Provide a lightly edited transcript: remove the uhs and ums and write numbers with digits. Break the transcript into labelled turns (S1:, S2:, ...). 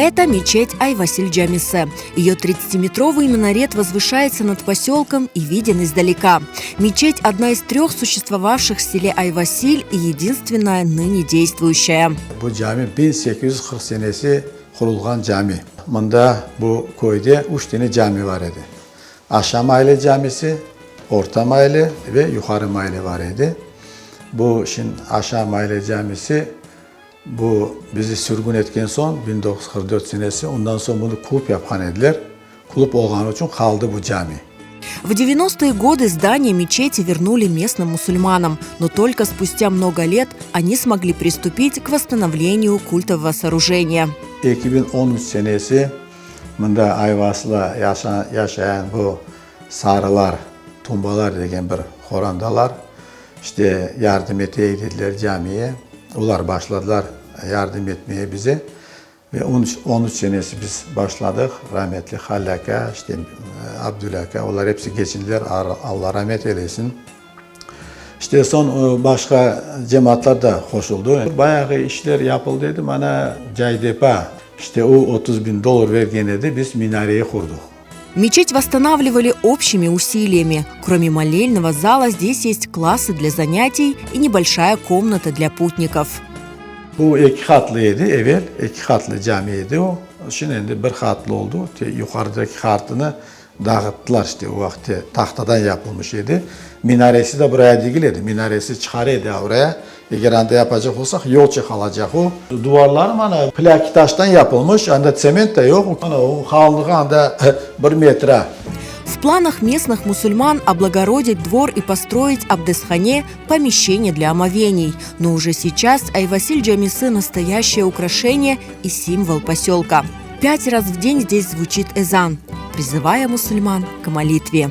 S1: Это мечеть Айвасиль Джамисы. Ее 30-метровый минарет возвышается над поселком и виден издалека. Мечеть – одна из трех существовавших в селе Айвасиль и единственная ныне действующая.
S2: Bu cami 1840 senesi qurulğan cami. Mında, bu köyde üç tane cami bar edi. Aşağı maale camisi, Orta maale ve Yuqarı maale bar edi. Bu şimdi Aşağı maale camisi, bu bizi sürgün etken soñ, 1944 senesi, ondan soñ bunı klub yapqan ediler. Klub olğanı içün qaldı bu cami.
S1: В 90-е годы здание мечети вернули местным мусульманам, но только спустя много лет они смогли приступить к восстановлению культового сооружения.
S2: 2013 senesi mında Ayvasılda yaşayan bu Sarılar, Tumbalar degen bir qorantalar, işte, yardım eteyik dediler camiye. Olar başladılar yardım etmeye bize. Ve 13 senesi biz başladıq, rametli Halil aka, işte, Abdül aka, olar episi keçindiler, Alla ramet eylesin. İşte, soñ başqa cemaatlar da qoşuldı. Bayağı işler yapıldı edi, mana, Caydepa, işte, o 30 biñ dollar bergen edi, biz minareyi qurdıq.
S1: Мечеть восстанавливали общими усилиями. Кроме молельного зала, здесь есть классы для занятий и небольшая комната для путников.
S2: Bu eki qatlı edi evel, eki qatlı cami edi o. Şimdi endi bir qatlı oldı. Yuqarıdaki qatını dağıttılar işte o vaqıtte tahtadan yapılmış edi. Minaresi de buraya degil edi, minaresi çıqar edi oraya. Eger anda yapacaq olsaq, yolça qalacaq o. Duvarları mana plâki taştan yapılmış, anda tsement de yoq, mana o qalınlığı anda bir metre.
S1: В планах местных мусульман облагородить двор и построить абдесхане помещение для омовений. Но уже сейчас Айвасиль Джамисы – настоящее украшение и символ поселка. Пять раз в день здесь звучит эзан, призывая мусульман к молитве.